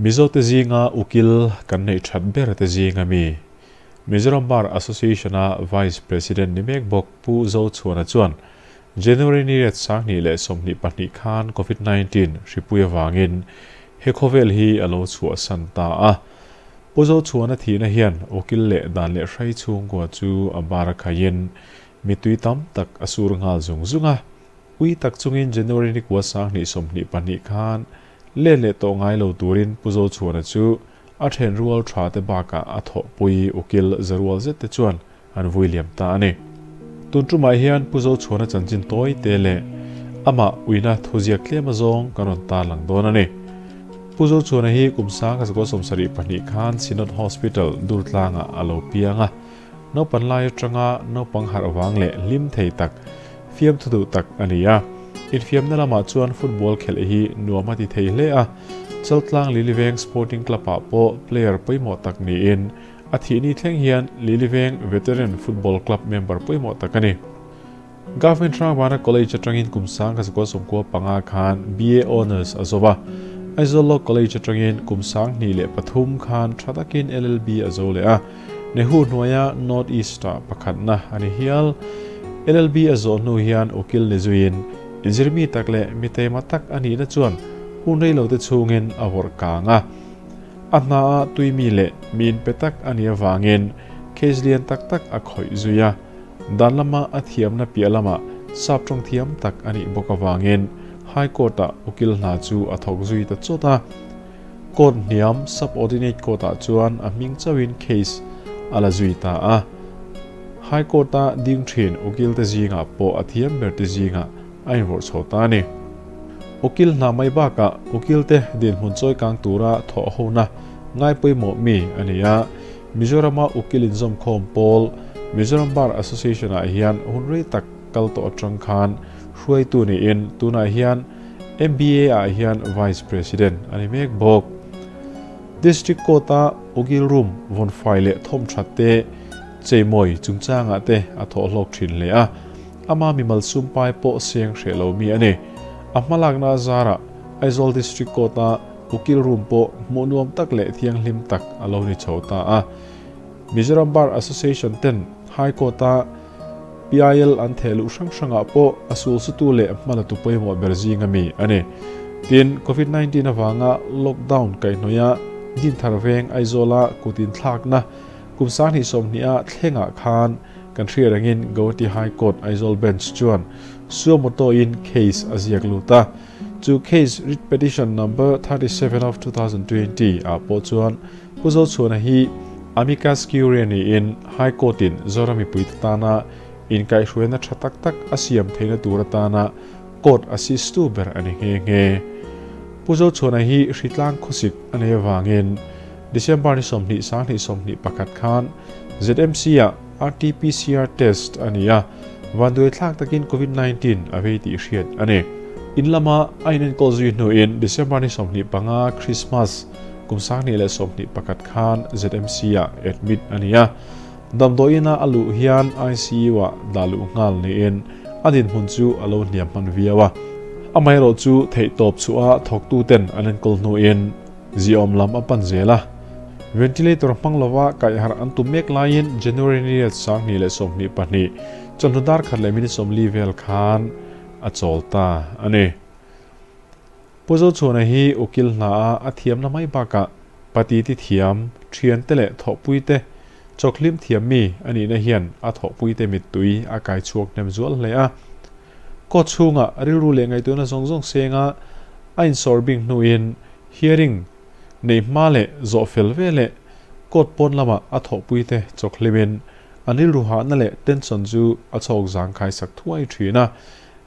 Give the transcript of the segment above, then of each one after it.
Mizote zinga ukil kan neih that ber te zinga mi Mizoram Bar Association a Vice President ni mek bawk Pu Zochhuana chuan January ni ret 2022 khan COVID-19 hripui awangin he khawvel hi a lo chhuahsan ta a. Pu Zochhuana thihna hian ukil leh dan leh hrai chhungkua chu a bar a khaiin mitui tam tak a sur nghal zung zung a. Ui tak chungin January ni kua 2022 khan le le to ngai lo turin Pu Zochhuana chu a then rual tha te baka a tho pui ukil zarual zet te chuan an vui liam ta ani. Tun tumah hian Pu Zochhuana chanchin tawi te le ama uina thuziak tlem azawng kan rawn tar lang dawn ani. Pu Zochhuana hi kum 1972 khan Synod Hospital Durtlanga a lo piang a. Naupan lai atanga naupang harh wang leh hlim thei tak fiam thu duh tak ani a. Infiamna lamah chuan football khelh hi nuam a ti thei hle a. Chaltlang Liliveng Sporting Club ah pawh player pawimawh tak niin a thihni thleng hian Liliveng Veteran Football Club member pawimawh tak ani. Government Hrangbana College atangin kum 1995 khan BA Honours a zo a. Aizawl Law College atangin kum 2003 khan tha takin LLB a zo leh a. Nehu hnuaia North East ah pakhatna ani hial. LLB a zawh hnu hian ukil ni zuiin inzirmi tak leh mi teima tak ani na chuan hun rei lo te chungin a vawrh kang a. A hna a tuimi leh min pe tak ani awangin case lian tak tak a khawih zui a. Dan lama a thiamna piah lama sap tawng thiam tak ani bawk awangin High Court ah ukil hna chu a thawk zui ta chawt a. Court hniam subordinate court ah chuan a hming chauhin case a la zui ta a. High Court a ding thin ukil te zinga pawh a thiam ber te zinga a invawrh chho ta ani. Ukil hna mai bakah ukil te dinhmun chawi kang tura thawh hona ngai pawimawh mi ani a. Mizorama ukil inzawm khawm pawl Mizoram Bar Association ah hian hun rei tak kal tawh atang khan hruaitu niin tunah hian MBA ah hian Vice President ani mek bawk. District Court a ukil room vawn fai leh thawm that te cheimawi chungchangah te a thawh hlawk thin hle a. Ama mimal sumpai pawh seng hreh lo mi ani. A hmalakna zara Aizawl District Court a ukil room pawh hmuh nuam tak leh thianghlim tak a lo ni chho ta a. Mizoram Bar Association ten High Court a PIL an thehluh hrang hrangah pawh a sul sutu leh hmala tu pawimawh ber zinga mi ani. Tin COVID-19 awanga lockdown kaihhnawih a Dinthar veng Aizawla kutin thlakna kum 2020 a thlengah khan kan hriat angin Guwahati High Court Aizawl Bench chuan suo moto in case a ziak lut a. Chu case writ petition number 37 of 2020 ah pawh chuan Pu Zochhuana hi amicus curiae niin High Court in Zoram mipui te tana inkaihhruaina tha tak tak a siam theihna tur atana court assist tu ber ani nghe nghe. Pu Zochhuana hi hritlang khawsik a nei awangin December ni 20, 2021 khan ZMC ah RT-PCR test ani a. Vanduai thlak takin COVID-19 a vei tih hriat ani. In lama a inenkawl zui hnuin December ni 25 Christmas kum 2021 khan ZMC ah admit ani a. Damdawiina a luh hian ICU ah dah luh nghal niin a dinhmun chu a lo hniam hman viau a. Amaherawh chu theih tawp chu a thawktu ten an enkawl hnuin ziawm lam a pan zel a. Ventilator hmang lova kaihharh an tum mek laiin January ni riat 2022 chawhnu dar 1:40 vel khan a chawl ta ani. Pu Zochhuana hi ukil hna a a thiamna mai bakah pati ti thiam thian te leh thawhpui te chawkhlim thiam mi ani na hian a thawhpui te mittui a kai chhuak hnem zual hle a. Court chhunga rilru leh ngaihtuahna zawng zawng senga a insawrbing hnuin hearing nei hma leh zawh fel ve leh court pawn lama a thawhpui te chawkhlimin an rilru hahna leh tension chu a chhawk zang khai sak thuai thin a.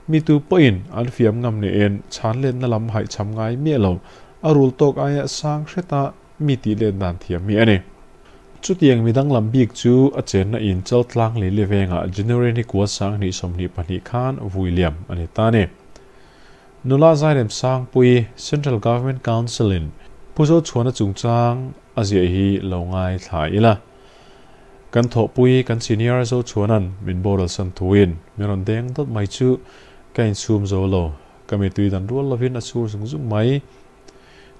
Mi tu pawhin an fiam ngam niin chhan lenna lam haih cham ngai miah lo a rul tawk aia sang hreta mi tih let dan thiam mi ani. Chutiang midang lam bik chu a chenna in Chaltlang Lilivengah January ni kua 2022 khan vui liam ani ta ni. Nula Zairem Sangpui Central Government Council in Pu Zochhuana chungchang a ziah hi lo ngai thla ila. Kan thawhpui kan senior Zochhuanan min boral san thuin min rawn deng dawt mai chu ka insum zo lo. Ka mitui dan rual lovin a chhur zung zung mai.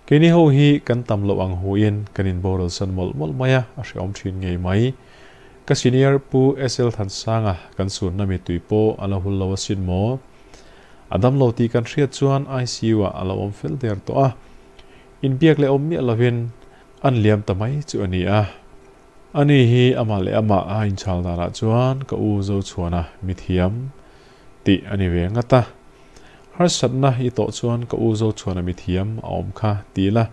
Keini ho hi kan tam loh ang huin kan inboral san mawlh mawlh mai a, a hrehawm thin ngei mai. Ka senior Pu SL Thansanga kan sunna mittui pawh a la hul lo asin maw? A damlo tih kan hriat chuan ICU ah a lo awm fel der tawh a, inbiak leh awm miah lovin an liam ta mai chu a ni a. Ani hi amah leh amah a inchhal danah chuan ka u Zochhuana mithiam tih a ni ve ngat a. Harsatna i tawh chuan ka u Zochhuana mithiam a awm kha ti la,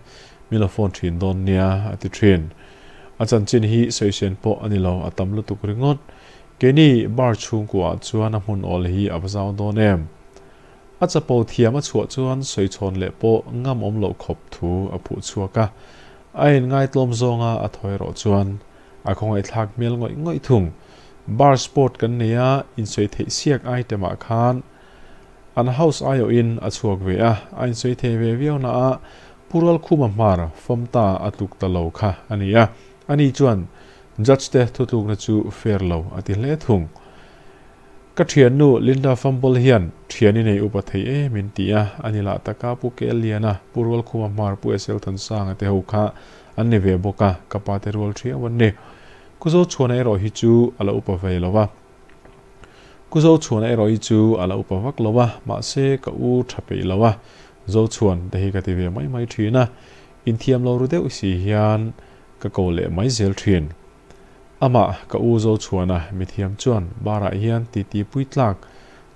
min lo phone thin dawn nia a ti thin. A chanchin hi sawisen pawh a ni lo, a tam lutuk ringawt. Keini bar chhungkuaah chuan a hmun awl hi a va zau dawn em? A chapo thiam a chhuah chuan sawichhawn leh pawh ngam awm loh khawp thu a phuh chhuak a, a inngaitlawm zawnga a thaw erawh chuan a khawngaihthlak hmel ngawih ngawih thung. Bar sport kan nei a, insawi theih siak item ah khan an house aiawhin a chhuak ve a, a insawi thei ve viau na a, Pu Rualkhuma hmar fawm ta a tluk ta lo kha a ni a, ani chuan judge te thutlukna chu fair lo a ti hle thung. Ka thiannu Linda Fumble hian thian i nei upa thei e min ti a, a ni lah taka Pu Kel Liana, Pu Rualkhuma hmar Pu SL Thansanga te ho kha an ni ve bawk a, ka pa te rual thiau an ni. Ku Zochhuana erawh hi chu a la upa ve lo va. Ku Zochhuana erawh hi chu a la upa vak lo va, mahse ka u tha peih lo a, Zochhuan te hi ka ti ve mai mai thin a, inthiam lo ru deuh si hian ka ko leh mai zel thin. Amah ka u Zochhuana mithiam chuan bar-ah hian titi pui tlak,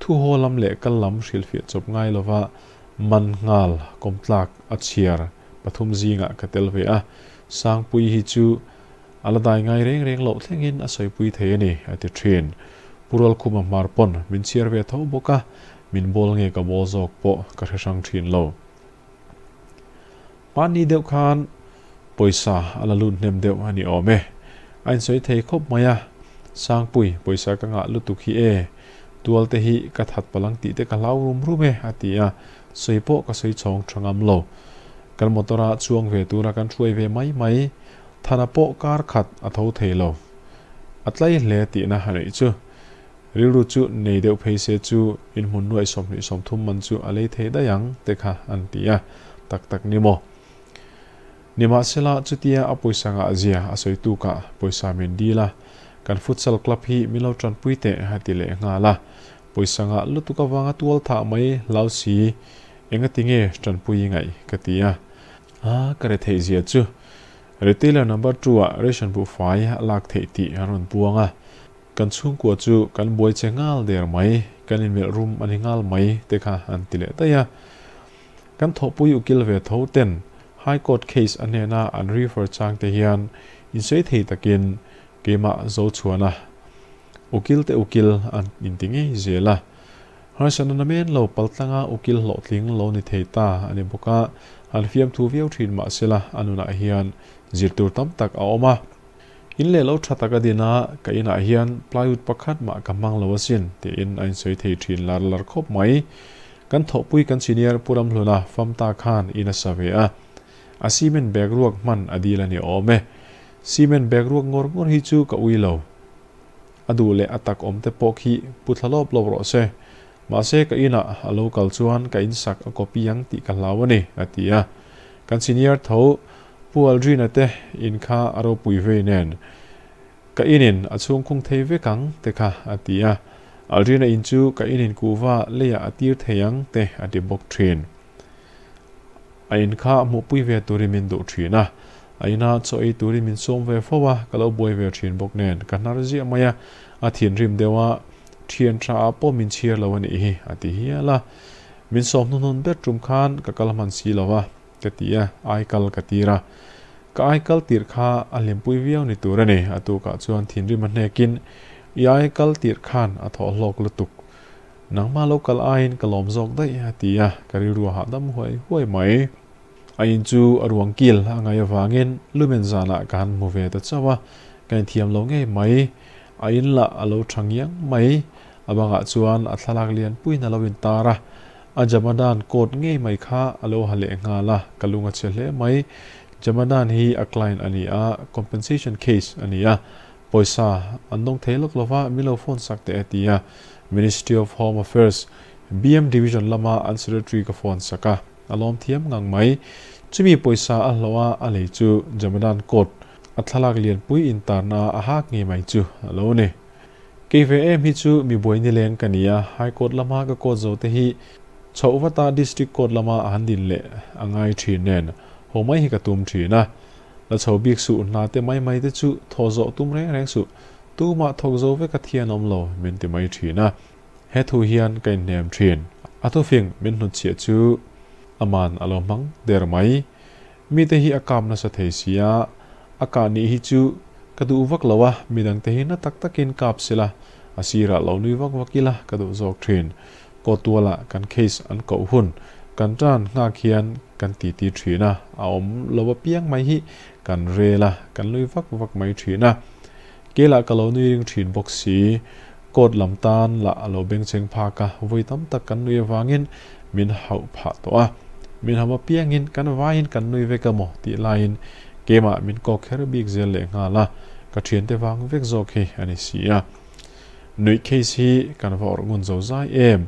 thu haw lam leh kal lam hrilhfiah chawp ngai lova man nghal kawm tlak a chhiar pathum zingah ka tel ve a, Sangpuii hi chu a la dai ngai reng reng loh thlengin a sawipui thei a ni, a ti thin. Pu Rualkhuma hmar pawn min chhiar ve tho bawk a, min bawl nge ka bawl zawk pawh ka hre hrang thin lo. Hmanni deuh khan pawisa a la lut hnem deuh a ni awm e. A insawi thei khawp mai a, Sangpui, pawisa ka ngah lutuk hi e, tual te hi ka that palang tih te ka hlau rum rum e, a ti a, sawi pawh ka sawi chhawng tha ngam lo. Kan motor a chuang ve tura kan hruai ve mai mai, Thana pawh kar khat a tho thei lo. A tlai hle tihna a neih chu. Rilru chu nei deuh phei se chu inhmun nuaih 20 30 man chu a lei thei daih ang te kha an ti a, tak tak ni maw? Nimahsela chutia a pawisa ngah zia a sawi tukah pawisa min dil a, kan futsal club hi min lo tanpui teh a ti leh nghal a, pawisa ngah lutuk avanga tual thah mai hlau si engati nge tanpui i ngaih ka ti a. A ka re theih zia chu retailer number 2 ah ration buhfai a lak theih tih an rawn puang a. Kan chhungkua chu kan buai che nghal der mai, kan inmelh rum a ni nghal mai te kha an ti leh daih a. Kan thawhpui ukil ve tho ten High Court case a hnena an refer chang te hian insawi thei takin keimah Zochhuana ukil te ukil an inti ngei zel a. Harsatna namen lo paltlanga ukil hlawhtling lo ni thei ta a ni bawk a, han fiamthu viau thin mahsela a nunah hian zirtur tam tak a awm a. In leh lo tha tak a din a, ka inah hian plywood pakhat mah ka hmang lo asin, tiin a insawi thei thin lar lar khawp mai. Kan thawhpui kan senior Pu Ramhluna Famta khan in a sa ve a, a cement bag ruak hman a dil a ni awm e. Cement bag ruak ngawr ngawr hi chu ka ui lo. A duh leh a tak awm te pawh khi pu thla lawp lawp rawh se. Mahse ka inah a lo kal chuan ka insak a copy ang tih ka hlau a ni, a ti a. Kan senior tho Pu Aldrina te in kha a ropui vei nen ka inin a chhungkhung thei vek ang te kha a ti a, Aldrina in chu ka inin kuhva leiah a tir thei ang te a ti bawk thin. A in kha hmuhpui ve turin min duh thin a, a ina chaw ei turin min sawm ve fo a, ka lo buai ve thin bawk nen ka hnar ziah mai a, a thinrim deuh a, thian tha ah pawh min chhiar lo a nih hi a ti hial a. Min sawm hnuhnun ber tum khan ka kal hman si lo a. Ka ti a, ai kal ka tir a. Ka ai kal tirh kha a hlimpui viau ni tur a ni. A tukah chuan thinrim a hnekin, I ai kal tirh khan a thawh hlawk lutuk. Nangmah lo kal aiin ka lawm zawk daih, a ti a, ka rilru a hahdam huai huai mai. A in chu a ruang kil a ngaih avangin lumen zanah ka han hmu ve ta chauh a, ka inthiam lo ngei mai. A in lah a lo tha ngiang mai. A bangah chuan a thlalak lianpuiin a lo intar a. A Jamadan coat ngei mai kha a lo ha leh nghal a, ka lung a chhe hle mai. Jamadan hi a client a ni a, compensation case a ni a, pawisa an dawng thei lawk lova min lo phone sak teh a ti a. Ministry of Home Affairs, BM Division lama an secretary ka phone sak a, a lawm thiam ngang mai. Chumi pawisa a hlauh a a lei chu Jamadan coat a thlalak lianpui intarna a hak ngei mai chu a lo ni. Kei ve em hi chu mi buai nileng ka ni a, High Court lama ka court zo te hi chhoh vata District Court lama a han din leh a ngai thin nen haw mai hi ka tum thin a. La chho bik suh hna te mai mai te chu thaw zawh tum reng reng suh, tumah thawk zo vek a thian awm lo min ti mai thin a. He thu hian ka inhnem thin. A thufing min hnutchhiah chu aman a lo hmang der mai. Mite hi a kap nasa thei sia, a kah nih hi chu ka duh vak lo a, midang te hi na tak takin kap sela, a sirah lo nui vak vak ila ka duh zawk thin. Kawtuala kan case an koh hun kan tan nghak hian kan titi thin a, a awm lo apiang mai hi kan rel a, kan nui vak vak mai thin a. Kelah ka lo nui ring thin bawk si, court lam tan lah a lo bengchheng phak a, vawi tam tak kan nui avangin min hauh phah tawh a. Min hauh apiangin kan vaiin kan nui vek emaw tih laiin keimah min kawk kher bik zel leh nghal a, ka thiante vang vek zawk hi a ni si a. Nuih case hi kan va awrh ngun zo zai em?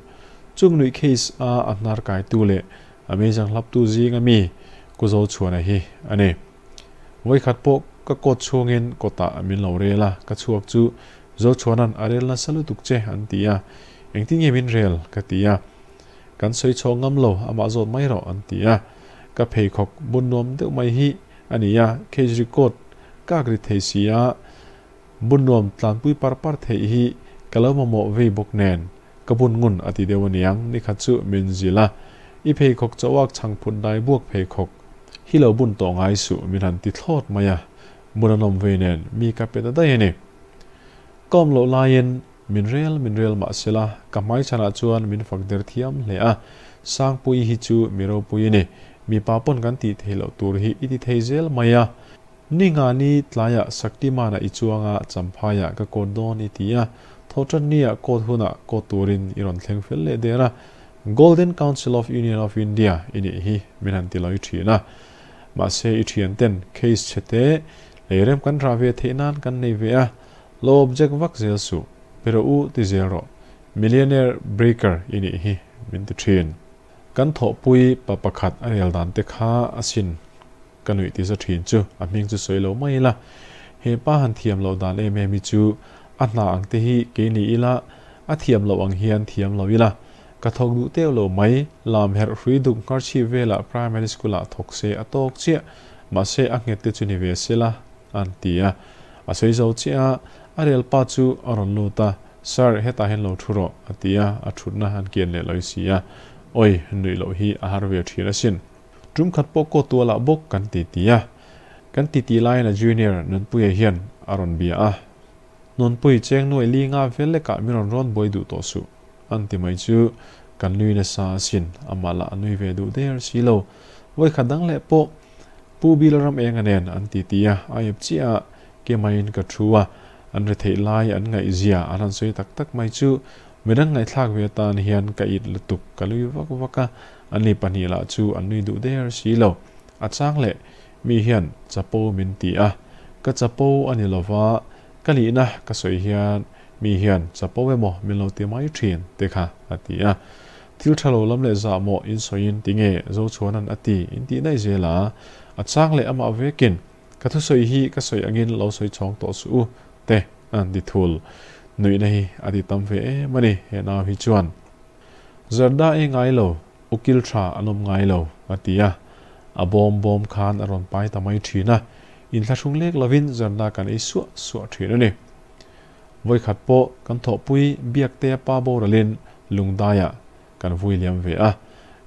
Chung nuih case a a hnar kaitu leh a meizang hlaptu zinga mi Kuzo Chhuana hi a ni. Vawikhat pawh ka kawt chhungin kawtah min lo rel a, ka chhuak chu Zochhuana'n a rel nasa lutuk che an ti a, engtin nge min rel? ka ti a. Kan sawi chho ngam lo, amah zawt mai rawh an ti a. Ka pheikhawk bun nuam deuh mai hi a ni a, case record kak ri thei si a, bun nuam tlanpui par par theih hi ka lo mamawh vei bawk nen, ka bun ngun a ti deuh aniang, nikhat chu min zilh a, I pheikhawk chauhak chhangphut dai buak pheikhawk hi lo bun tawh ngai suh min han ti thlawt mai a, bun a nawm vei nen mi ka pe ta daih a ni. Ka awm loh laiin min rel min rel mah sela ka hmai chhanah chuan min fak der thiam hle a, Sangpuii hi chu mi ropui a ni, mipa pawn kan tih theih loh tur hi i ti thei zel mai a, Ni nga ni tlaiah Saktimana i chuanga Champhaiah ka court dawn i ti a, Thawhtanniah court hunah court turin i rawn thleng fel leh der a, Golden Council of Union of India i nih hi min han ti lawi thin a. Mahse i thian ten case chhe te lei rem kan rah ve theih nan kan nei ve a, lo object vak zel suh, pe rawh u ti zel rawh, Millionaire breaker i nih hi min ti thin. Kan thawhpui pa pakhat a rel dan te kha asin. Ka nuih ti za thin chu a hming chu sawi lo mai ila, he pa han thiam loh dan em em hi chu a hna ang te hi kei ni ila a thiam loh ang hian thiam lo ila ka thawk duh teuh lo mai, lam herh hrui duk ngharchhip velah primary school ah thawk se a tawk chiah, mahse a nghet te chu ni ve sela an ti a, a sawi zo chiah a, a rel pa chu a rawn lut a, Sir hetah hian lo thu rawh a ti a, a thutna an kian leh lawi si a, awi nuih loh hi a har ve thin asin. Tum khat pawh kaw tualah bawk kan ti ti a. Kan ti ti laiin a junior Nunpuia hian a rawn bia a. Nunpui cheng nuai li nga vel lekah min rawn rawn buai duh tawh suh an ti mai chu kan nui nasa asin, amah lah a nui ve duh der si lo. Vawikhat dang leh pawh Pu Bila ram enga nen an ti ti a, a ep chiah a, ke maiin ka thu a, an retheih lai an ngaihzia an han sawi tak tak mai chu midang ngaihthlak ve atan hian ka it lutuk ka lui vak vak a, Ani pahnih lah chu an nui duh der si lo. A chang leh, mi hian chapo min ti a, ka chapo a ni lova, ka nihna ka sawi hian mi hian chapo emaw min lo ti mai thin te kha a ti a. Thil tha lo lam leh zah maw in sawiin tinge Zochhuanan a ti in tih daih zel a, a chang leh amah vekin ka thusawi hi ka sawi angin lo sawi chhawng tawh suh u te an ti thul. Nuihna hi a ti tam ve em a ni he nau hi chuan. Zarda ei ngai lo, ukil tha an awm ngai lo, a ti a. A bawm bawm khan a rawn pai ta mai thin a, inthlahrung lek lovin Zarda kan ei suah suah thin a ni. Vawikhat pawh kan thawhpui Biaktea pa boralin Lungdaiah kan vui liam ve a.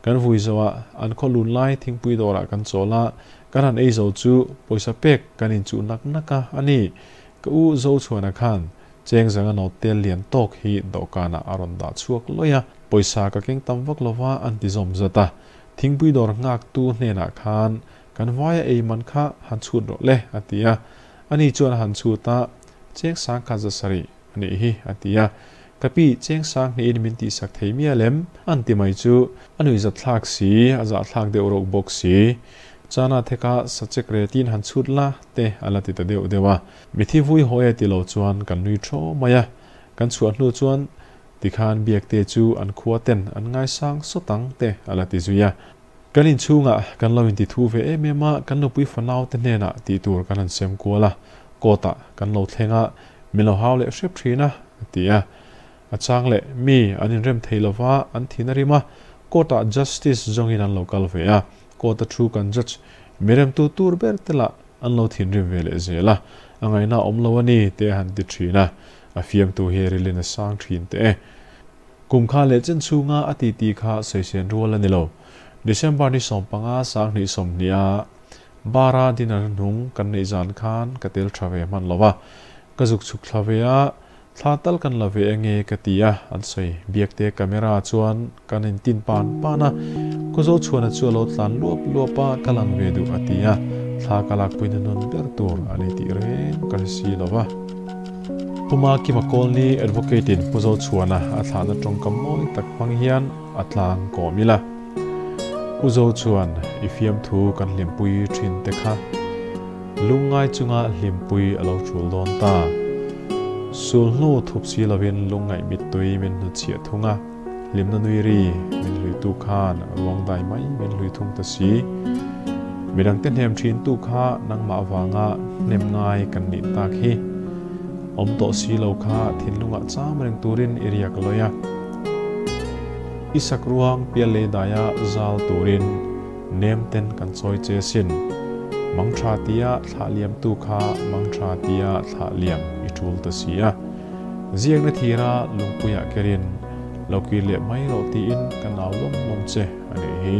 Kan vui zo a, an khaw lun lai thingpui dawrah kan chawl a, kan han ei zo chu pawisa pek kan inchuh nak nak a, a ni. Ka u Zochhuana khan Cheng zanga note tel lian tawk hi dawhkanah a rawn dah chhuak lawih a, pawisa ka keng tam vak lova an ti zawm zat a. Thingpui dawr nghaktu hnenah khan kan vaia ei man kha han chhut rawh le a ti a. Ani chuan a han chhut a, Cheng sang khat za sarih a nih hi a ti a. Ka pi, cheng sang hnihin min tihsak thei mial em? An ti mai chu a nuihzat thlak si, a zahthlak deuh rawk bawk si. Chana theka sachek retin han chhut la te a la ti ta deuh deuh a. Mithi vui hawi a ti lo chuan kan nui thaw mai a, kan chhuah hnu chuan tikhan Biakte chu an khua ten an ngaisang sawt ang te a la ti zui a. Kan inchhungah kan lo inti thu ve em em a, kan nupui fanau te hnenah tih tur kan han sem kual a, court ah kan lo thleng a, min lo hau leh hrep thin a, a ti a. A chang leh mi an inrem thei lova an thin a rim a, court ah justice zawngin an lo kal ve a, court a thu kan judge mi remtu tur ber te lah an lo thinrim ve leh zel a, a ngaihna a awm lo a ni te a han ti thin a, a fiamtu hi rilin a sang thin teh e. Kum kha leh chen chhunga a titi kha sawisen rual a ni lo. December ni 15 2020 a Bara dinner hnung kan neih zan khan ka tel tha ve hman lo a, ka zuk chhuk thla ve a, thla tal kan la ve enge ka ti a, an sawi. Biakte camera chuan kan intin pan pan a, Kawzo chhuana chu a lo tlan luap luap a, ka lang ve duh a ti a, thla ka lakpui na nun ber tur a ni tih reng ka hre si lo va. Puma Kima Kawlni Advocate in Pu Zochhuana a thlahna tawngkam mawi tak hmang hian a tlang kawm ila. Pu Zochhuan, i fiamthu kan hlimpui thin te kha lungngai chunga hlimpui a lo tul dawn ta. Sulhnu thup si lovin lungngaih mittui min hnutchhiah thung a, hlimna nui ri min hluitu khan ruang dai mai min hlui thung ta si. Midangte hnem thintu kha nangmah avanga hnem ngai kan nih tak hi. Awm tawh si lo kha thinlungah cham reng turin i riak lawi a. I sak ruang pial lei daia zal turin nem ten kan chawi che sin. Mang tha tia thlah liamtu kha mang tha tia thlah liam i tul ta si a. Ziakna thira lungpuiah kerin lo kir leh mai rawh tiin ka nau lawm lawm che a nih hi.